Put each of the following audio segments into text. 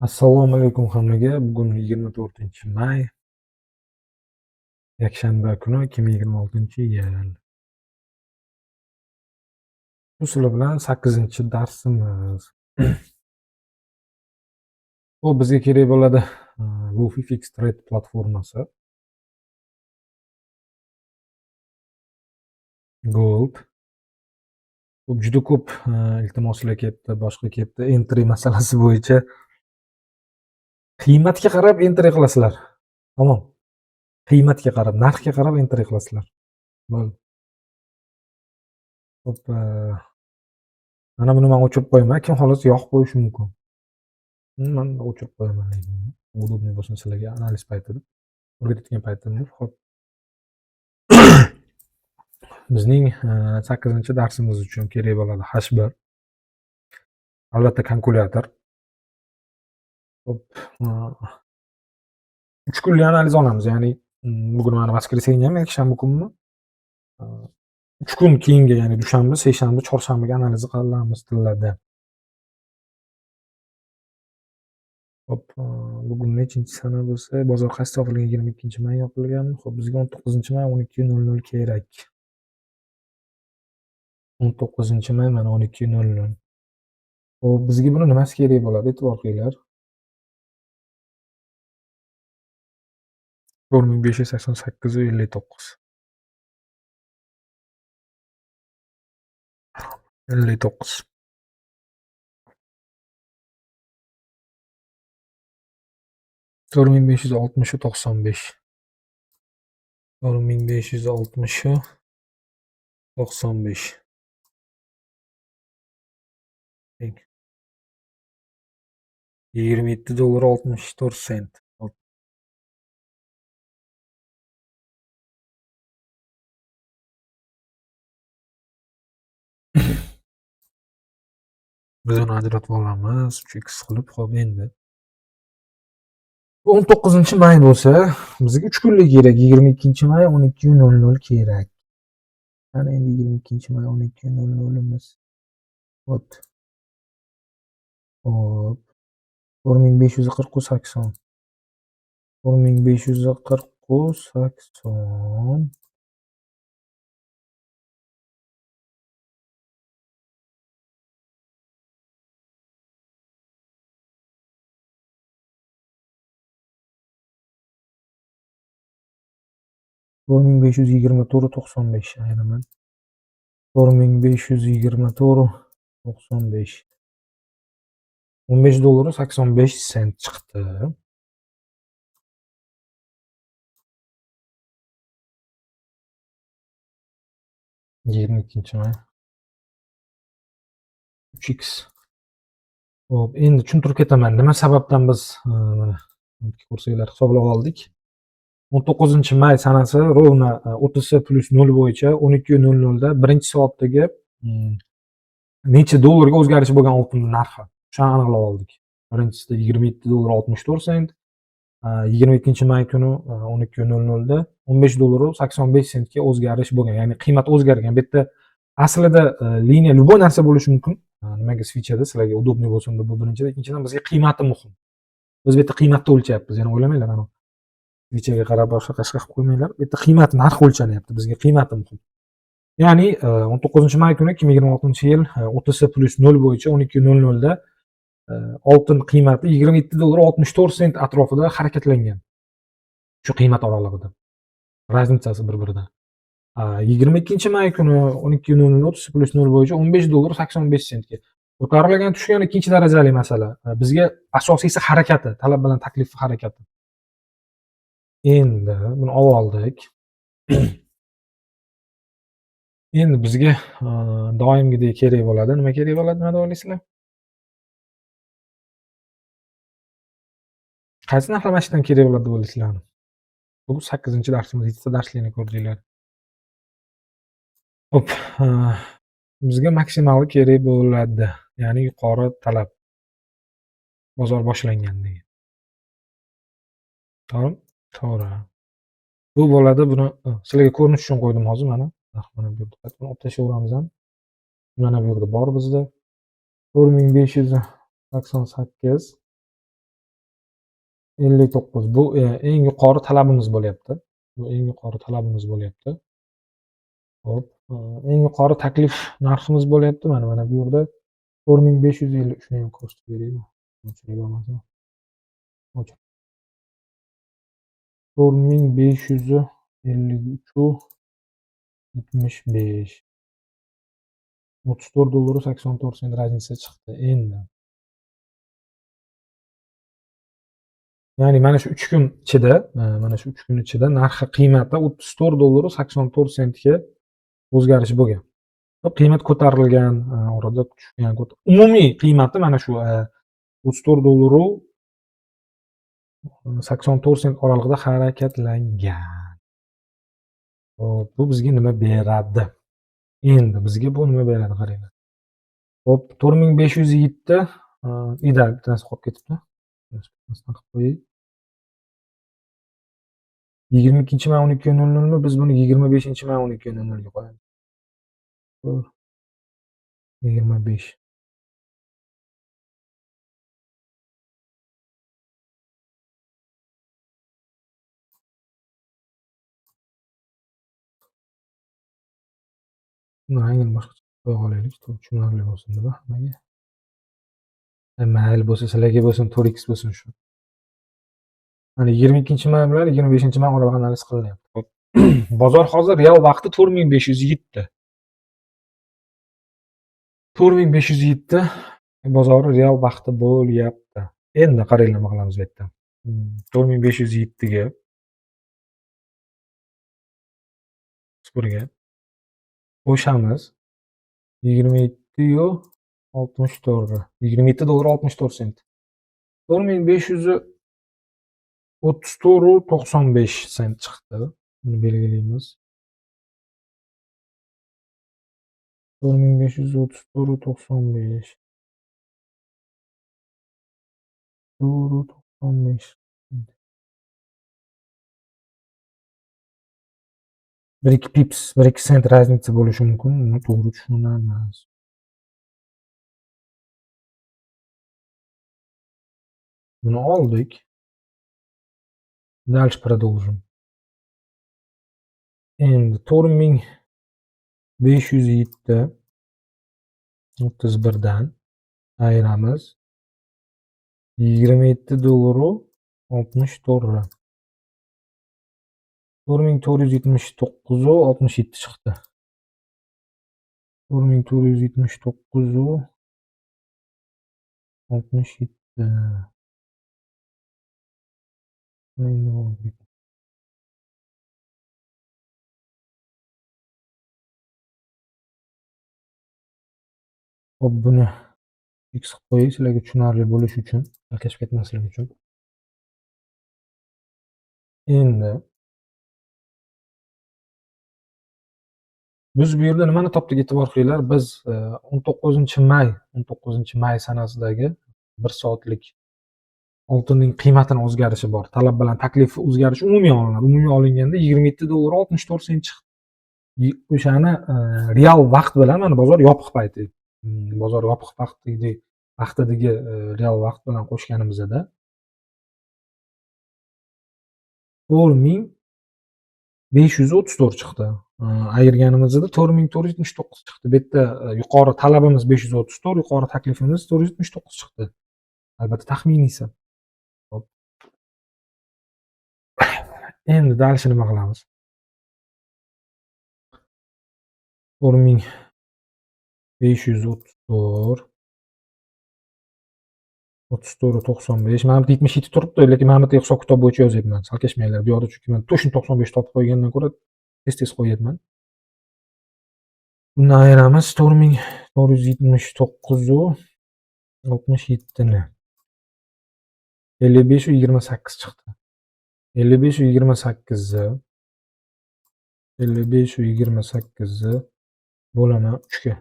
Assalomu alaykum hammaga. Bugun 24-may, yakshanba kuni 2026-yil. Bu sizlar bilan 8-darsimiz. Bu bizga kerak bo'ladi Luffy Fix Trade platformasi. Gold. Bu juda ko'p iltimoslar kelibdi, boshqa kelibdi entry masalasi bo'yicha. Qiymatga qarab entry qilasizlar. Tamom. Qiymatga qarab, narxga qarab entry qilasizlar. Bo'ldi. Xo'p, mana buni men o'chirib qo'yaman. Kim xohlasa yoqib qo'yishi mumkin. Men o'chirib qo'yaman lekin. Удобный bo'lsin sizlarga analiz paytida. O'rgatayotgan paytimda. Xo'p. Bizning 8-darsimiz uchun kerak bo'ladi H1. Albatta kalkulyator. Xo'p, 3 kunlik analiz olamiz. Ya'ni bugun mana воскресенье, yakshanba kunmi? 3 kun keyingi, ya'ni dushanba, seshanba, chorshanbaga analiz qilamiz tillarda. Xo'p, bugun nechinchi sana bo'lsa, bozor qaysi yopilgan? 22-may yopilganmi? Xo'p, bizga 19-may 12:00 kerak. 19-may mana 12:00. Xo'p, bizga buni nimasi kerak bo'ladi? E'tibor qilinglar. 4588,59. 59. 4560,95. 4560,95. Teng. $27.64. Hop. Biz uni ajratib olamiz 3x qilib, xo'p endi. Bu 19-may bo'lsa, bizga 3 kunlik kerak. 22-may 12:00 kerak. Mana endi 22-may 12:00imiz. Вот. Xo'p. 4540,80. 4540,80. 4524,95 ayiraman. 4524,95. $15.85 chiqdi. 22-may. 3x. Xo'p, endi tushuntirib ketaman. Nima sababdan biz mana ko'rsanglar hisoblab oldik. 19-may sanasi ровно OTC plus 0 bo'yicha 12:00 da birinchi soatdagi necha dollarga o'zgarish bo'lgan oltin narxi. O'shani aniqlab oldik. Birinchisida $27.64, 22-may kuni 12:00 da $15.85 ga o'zgarish bo'lgan. Ya'ni qiymat o'zgargan. Bu yerda aslida liniya любой narsa bo'lishi mumkin. Nimaga свеча da sizlarga удобный bo'lsin deb bu birinchidan, ikkinchidan bizga qiymati muhim. Biz bu yerda qiymatni o'lchayapmiz. Yana o'ylamanglar, ana свеча ga qarab boshqa qashqa qilib qo'ymanglar. Bu yerda qiymat, narx o'lchanyapti. Bizga qiymati muhim. Ya'ni 19-may kuni 2026-yil OTC plus 0 bo'yicha 12:00 da oltin qiymati $27.64 atrofida harakatlangan. Shu qiymat oralig'ida. Разница si bir-biridan. 22-may kuni 12:00 OTC plus 0 bo'yicha $15.85 ga ko'tarilgan, tushgan ikkinchi darajali masala. Bizga asosiysi harakati, talab bilan taklif harakati. Endi buni olib oldik. Endi bizga doimgidek kerak bo'ladi. Nima kerak bo'ladi, nima deb o'ylaysizlar? Qaysi narxlamashdan kerak bo'ladi deb o'ylaysizlar? Bu 8-darsimiz, 7 ta darslikni ko'rdinglar. Xo'p, bizga maksimal kerak bo'ladi. Ya'ni yuqori talab. Bozor boshlangan degan. To'g'rimi? To'g'ri. Bu bo'ladi, buni sizlarga ko'rinish uchun qo'ydim hozir mana. Narx mana bu yerda. Buni olib tashlayveramiz ham. Mana bu yerda bor bizda. 4588. 59. Bu eng yuqori talabimiz bo'lyapti. Bu eng yuqori talabimiz bo'lyapti. Xo'p, eng yuqori taklif narximiz bo'lyapti. Mana bu yerda 4553 ni ham ko'rsatib beraymi? O'chirib. 4553,75. 34 dollar 84 sent разница chiqdi endi. Ya'ni mana shu 3 kun ichida, mana shu 3 kun ichida narxi qiymati 34 dollar 84 sentga o'zgarish bo'lgan. Qiymat ko'tarilgan, orada tushgan. Umumiy qiymati mana shu 34 dollar 84 sent oralig'ida harakatlangan. Xo'p, bu bizga nima beradi? Endi bizga bu nima beradi qaranglar. Xo'p, 4507 ideal bitta narsa qolib ketibdi. Qilib qo'yay. 22 may 12:00 mi? Biz buni 25 may 12:00 ga qo'yamiz. 25. Buni rangini boshqacha qo'ya olaylik, tushunarli bo'lsin deb hammaga. Mayli bo'lsa sizlarga bo'lsin, 4x bo'lsin shu. Mana 22 may bilan 25 may oralig'i analiz qilinyapti. Xo'p. Bozor hozir real vaqti 4507. 4507 bozori real vaqti bo'lyapti. Endi qaranglar nima qilamiz bu yerda. 4507 ga birga qo'shamiz 27,64. 27 dollar 64 sent. 4534,95 sent chiqdi. Buni belgilaymiz. 4534,95. 4,95. 1-2 pips, 1-2 sent разница bo'lishi mumkin. Uni to'g'ri tushunamiz. Buni oldik. Дальше продолжим. Endi 4507 31 dan ayiramiz. 27 dollar 64. 4479,67 chiqdi. 4479,67. Endi oldik. Xo'p, buni x qilib qo'yay sizlarga tushunarli bo'lishi uchun, chalkashib ketmasligi uchun. Endi biz bu yerda nimani topdik, e'tibor qilinglar. Biz 19 may sanasidagi 1 soatlik oltinning qiymatini o'zgarishi bor. Talab bilan taklif o'zgarishi umumiy olinadi. Umumiy olinganda 27 dollar 64 sent chiqdi. O'shani real vaqt bilan mana bozor yopiq payti. Bozor yopiq vaqtidagi real vaqt bilan qo'shganimizda 4534 chiqdi. Ayirganimizda 4479 chiqdi. Bu yerda yuqori talabimiz 534, yuqori taklifimiz 479 chiqdi. Albatta taxminiysi. Xo'p. Endi дальше nima qilamiz? 4534 34,95. Mana bu 77 turibdi, lekin mana bu yerda hisob kitob bo'yicha yozyapman. Chalkashmanglar. Bu yoqda chunki men точно 95 topib qo'ygandan ko'ra tez-tez qo'yyapman. Bundan ayiramiz 4479,67 ni. 55,28 chiqdi. 55,28 ni 55,28 ni bo'laman 3 ga.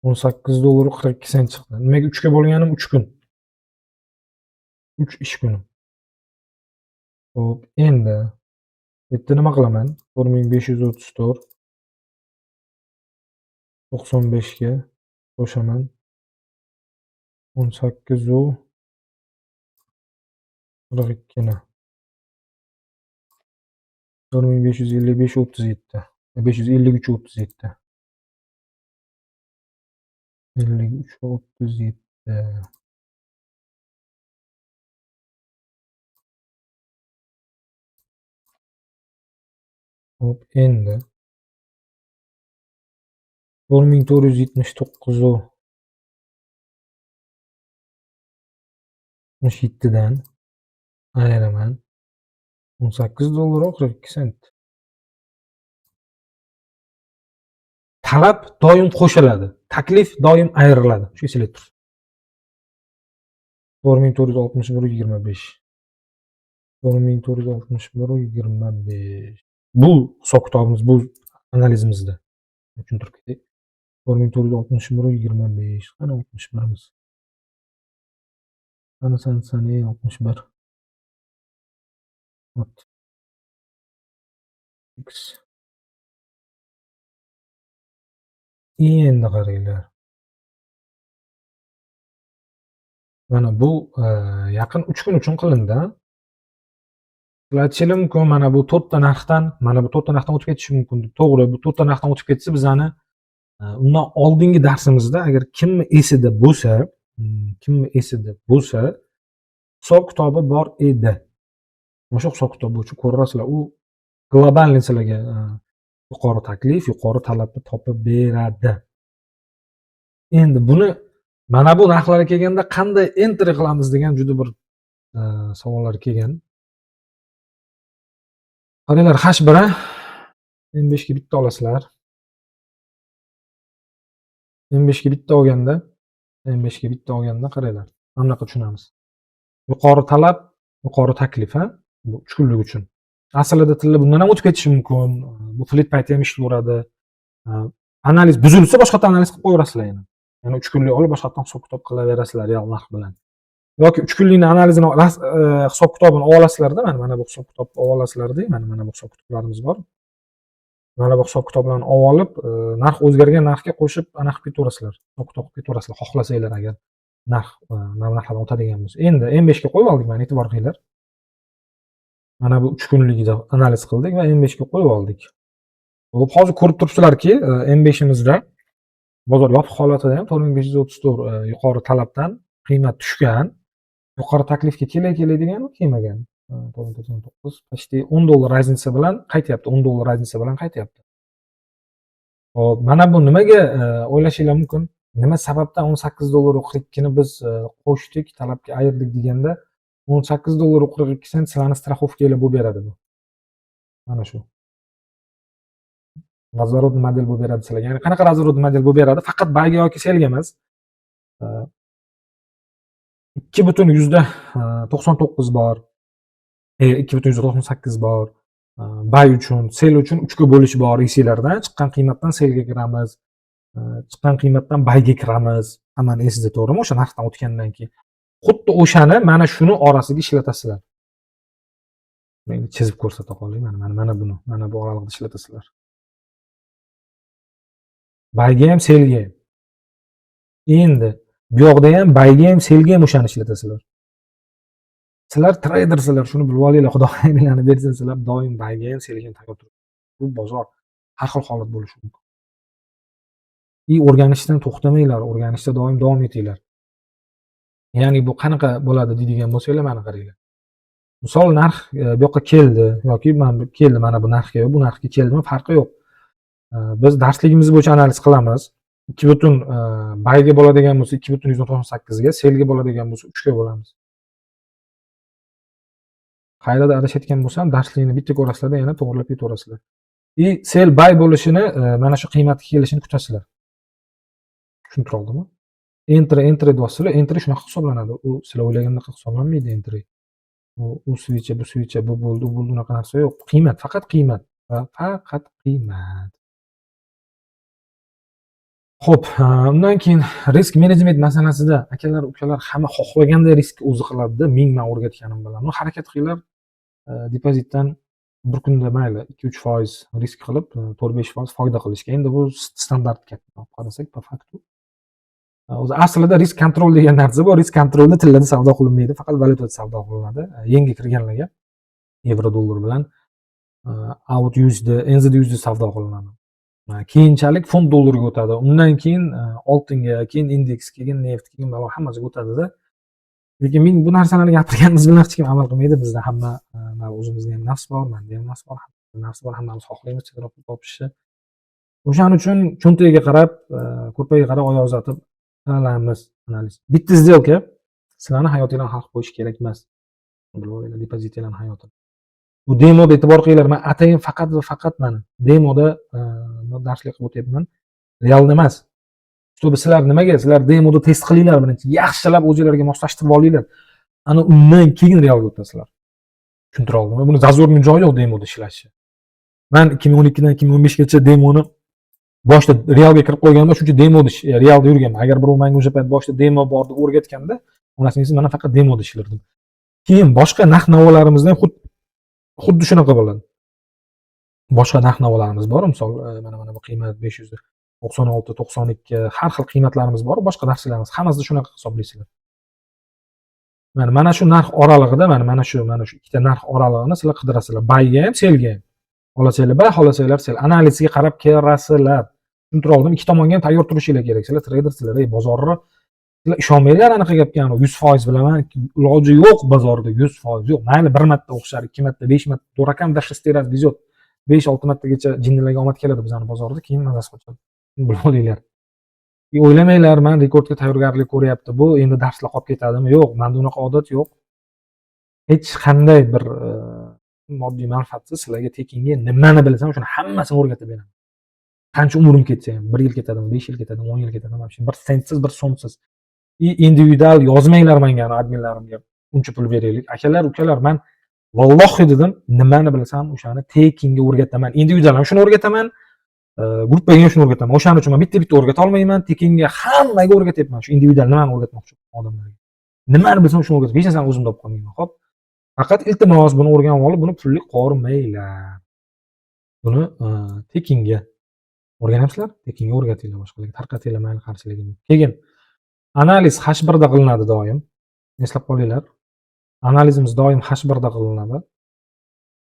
18 dollar 42 sent chiqdi. Nimaga 3 ga bo'lganim 3 kun. 3 ish kuni. Xo'p, endi bu yerda nima qilaman? 4534 95 ga qo'shaman. 18 u 42ni 4555,37, 553,37, 53,37. Hop, endi 4479,67dan ayiraman 18 dollar 42 sent. Talab doim qo'shiladi, taklif doim ayriladi. Shu esinglarda tursin. 4461,25, 4461,25. Bu hisob kitobimiz, bu analizimizda. Tushuntirib ketay. 4461,25. Qani 61imiz? Qani san, ey, 61. Вот. X. Endi qaranglar. Mana bu yaqin 3 kun uchun qilindi. Sizlar aytishingiz mumkin, mana bu to'rtta narxdan, mana bu to'rtta narxdan o'tib ketishi mumkin deb. To'g'ri, bu to'rtta narxdan o'tib ketsa, bizani undan oldingi darsimizda, agar kimni esida bo'lsa, kimni esida bo'lsa, hisob kitobi bor edi. O'sha hisob kitob bo'yicha ko'rasizlar, u глобальный sizlarga yuqori taklif, yuqori talabni topib beradi. Endi buni mana bu narxlarga kelganda qanday entry qilamiz degan juda bir savollar kelgan. Qaranglar, H1 M5 ga bitta olasizlar. M5 ga bitta olganda, M5 ga bitta olganda qaranglar, mana bunaqa tushunamiz. Yuqori talab, yuqori taklif, ha? Bu 3 kunlik uchun. Aslida tilla bundan ham o'tib ketishi mumkin. Bu flit payti ham ishlayveradi. Analiz buzilsa, boshqatdan analiz qilib qo'yaverasizlar yana. Ya'ni 3 kunlik olib, boshqatdan hisob kitob qilaverasizlar real narx bilan. Yoki 3 kunlikni analizini, hisob kitobini olasizlarda, mana bu hisob kitobni olasizlarda, mana bu hisob kitoblarimiz bor. Mana bu hisob kitoblarni olib, narx o'zgargan narxga qo'shib anaqa qilib ketaverasizlar. Hisob kitob qilib ketaverasizlar, xohlasanglar, agar narx mana bu narxlardan o'tadigan bo'lsa. Endi M5 ga qo'yib oldik, mana, e'tibor qilinglar. Mana bu 3 kunligida analiz qildik va M5 ga qo'yib oldik. Xo'p, hozir ko'rib turibsizlarki, M5imizda bozor yopiq holatida ham 4534 yuqori talabdan qiymat tushgan. Yuqori taklifga kelay kelay degani kelmagan. 499, почти 10 dollar разница bilan qaytyapti, 10 dollar разница bilan qaytyapti. Xo'p, mana bu nimaga, o'ylashinglar mumkin? Nima sababdan 18 dollar 42 ni biz qo'shdik, talabga ayirdik deganda, 18 dollar 42 sent sizlarni страховка nglar bo'lib beradi bu. Mana shu. Разворотный model bo'lib beradi sizlarga. Ya'ni qanaqa разворотный model bo'lib beradi? Faqat buyga yoki sellga emas. 2,99 bor. 2,98 bor. Buy uchun, sell uchun 3 ga bo'lish bor esinglarda. Chiqqan qiymatdan sellga kiramiz. Chiqqan qiymatdan buyga kiramiz. Hammani esingizda, to'g'rimi? O'sha narxdan o'tgandan keyin. Xuddi o'shani mana shuni orasiga ishlatasizlar. Endi chizib ko'rsata qolay. Mana buni, mana bu oraliqda ishlatasizlar. Buyga ham, sellga ham. Endi bu yoqda ham buyga ham, sellga ham o'shani ishlatasizlar. Sizlar treydersizlar, shuni bilib olinglar. Xudo xayringlarni bersin, sizlar doim buyga ham, sellga ham tayyor turing. Bu bozor har xil holat bo'lishi mumkin. И o'rganishdan to'xtamanglar, o'rganishda doim davom etinglar. Ya'ni bu qanaqa bo'ladi deydigan bo'lsanglar, mana qaranglar. Misol, narx bu yoqqa keldi yoki mana bu keldi, mana bu narxga, bu narxga keldimi, farqi yo'q. Biz darsligimiz bo'yicha analiz qilamiz. 2 butun buyga bo'ladigan bo'lsa 2,98 ga, sellga bo'ladigan bo'lsa 3 ga bo'lamiz. Qayerda adashayotgan bo'lsam, darslikni bitta ko'rasizlarda, yana to'g'rilab ketaverasizlar. И sell buy bo'lishini, mana shu qiymatga kelishini kutasizlar. Tushuntira oldimmi? Entry, entry deyapsizlar, entry shunaqa hisoblanadi. U sizlar o'ylagandaqa hisoblanmaydi entry. U свеча, bu свеча, bu bo'ldi, u bo'ldi, unaqa narsa yo'q. Qiymat, faqat qiymat va faqat qiymat. Xo'p, undan keyin risk menejment masalasida, akalar, ukalar, hamma xohlaganday risk o'zi qiladida, ming man o'rgatganim bilan. Ну, harakat qilinglar, depozitdan bir kunda mayli 2-3% risk qilib, 4-5% foyda qilishga. Endi bu standart gap. Olib qarasak, по факту. O'zi aslida риск контроль degan narsa bor. Риск контроль da tillada savdo qilinmaydi, faqat valyutada savdo qilinadi. Yangi kirganlarga yevro dollar bilan AUD USD, NZD USD savdo qilinadi. Keyinchalik funt dollarga o'tadi. Undan keyin oltinga, keyin indeks, keyin neft, keyin balo hammasiga o'tadida. Lekin men bu narsalarni gapirganimiz bilan hech kim amal qilmaydi. Bizda hamma mana o'zimizda ham nafs bor, manda ham nafs bor, nafs bor, hammamiz xohlaymiz tezroq pul topishni. O'shaning uchun cho'ntagiga qarab, ko'rpaga qarab oyoq uzatib qilamiz analiz. Bitta сделка sizlarni hayotinglarni hal qilib qo'yishi kerak emas. Bilib olinglar, depozitinglarni hayotini. Bu demoda e'tibor qilinglar, man atayin faqat va faqat mana demoda darslik qilib o'tyapman. Realda emas. Чтобы sizlar nimaga? Sizlar demoda test qilinglar birinchi. Yaxshilab o'zinglarga moslashtirib olinglar. Ana undan keyin realga o'tasizlar. Tushuntira oldimmi? Buni зазор ni joyi yo'q demoda ishlashi. Man 2012 dan 2015 gacha demoni boshida realga kirib qo'yganman, shuncha demoda realda yurganman. Agar birov menga o'sha payt boshida demo bor deb o'rgatganda, onasini mana faqat demoda ishlardim. Keyin boshqa narx navolarimizda ham xuddi shunaqa bo'ladi. Boshqa narx navolarimiz bor, misol mana bu qiymat 596, 92, har xil qiymatlarimiz bor, boshqa narsalarimiz hammasida shunaqa hisoblaysizlar. Mana shu narx oralig'ida mana shu ikkita narx oralig'ini sizlar qidirasizlar. Buyga ham, sellga ham. Xohlasanglar buy, xohlasanglar sell. Analizga qarab kirasizlar. Tushuntira oldim. Ikki tomonga ham tayyor turishinglar kerak. Sizlar treydersizlar, ey bozorni sizlar ishonmanglar anaqa gapga, 100% bilaman, iloji yo'q, bozorda 100% yo'q. Mayli, bir marta o'xshar, ikki marta, besh marta, дуракам до шести раз везет. 5-6 martagacha jinnilarga omad keladi bizani bozorda, keyin mazasi qochadi. Bilib olinglar. И o'ylamanglar, man rekordga tayyorgarlik ko'ryapti, bu endi darslar qolib ketadimi? Yo'q, menda unaqa odat yo'q. Hech qanday bir moddiy manfaatsiz sizlarga tekinga nimani bilsam, shuni hammasini o'rgatib beraman. Qancha umrim ketsa ham, 1 yil ketadimi, 5 yil ketadimi, 10 yil ketadimi, вообще bir sentsiz, bir so'msiz. И individual yozmanglar menga, adminlarimga uncha pul beraylik. Akalar, ukalar, man vallohi dedim, nimani bilsam o'shani tekinga o'rgataman. Individual ham shuni o'rgataman, gruppaga ham shuni o'rgataman. O'shaning uchun man bitta-bitta o'rgata olmayman, tekinga hammaga o'rgatyapman. Shu individual nimani o'rgatmoqchi odamlarga. Nimani bilsam shuni o'rgataman. Hech narsani o'zimda olib qolmayman, xo'p? Faqat iltimos, buni o'rganib olib, buni pulli qolmanglar. Buni tekinga o'rganyapsizlar, tekinga o'rgatinglar boshqalarga, tarqatinglar, mayli, qarshiligim yo'q. Keyin analiz H1 da qilinadi doim. Eslab qolinglar. Analizimiz doim H1 da qilinadi.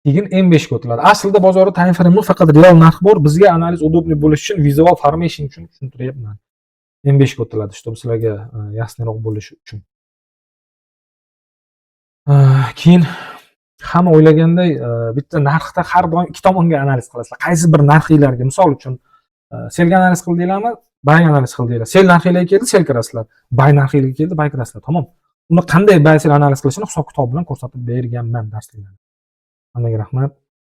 Keyin M5 ga o'tiladi. Aslida bozorda time frame faqat real narx bor. Bizga analiz удобный bo'lishi uchun, vizual formation uchun tushuntiryapman. M5 ga o'tiladi, чтобы sizlarga ясный roq bo'lishi uchun. Keyin hamma o'ylaganday bitta narxda har doim ikki tomonga analiz qilasizlar. Qaysi bir narxinglarga, misol uchun, sellga analiz qildinglarmi, buy analiz qildinglar. Sell narxinglarga keldi, sell kirasizlar. Buy narxinglarga keldi, buy kirasizlar. Tamom. Uni qanday buy sell analiz qilishini hisob kitob bilan ko'rsatib berganman darsliklarda. Hammaga rahmat.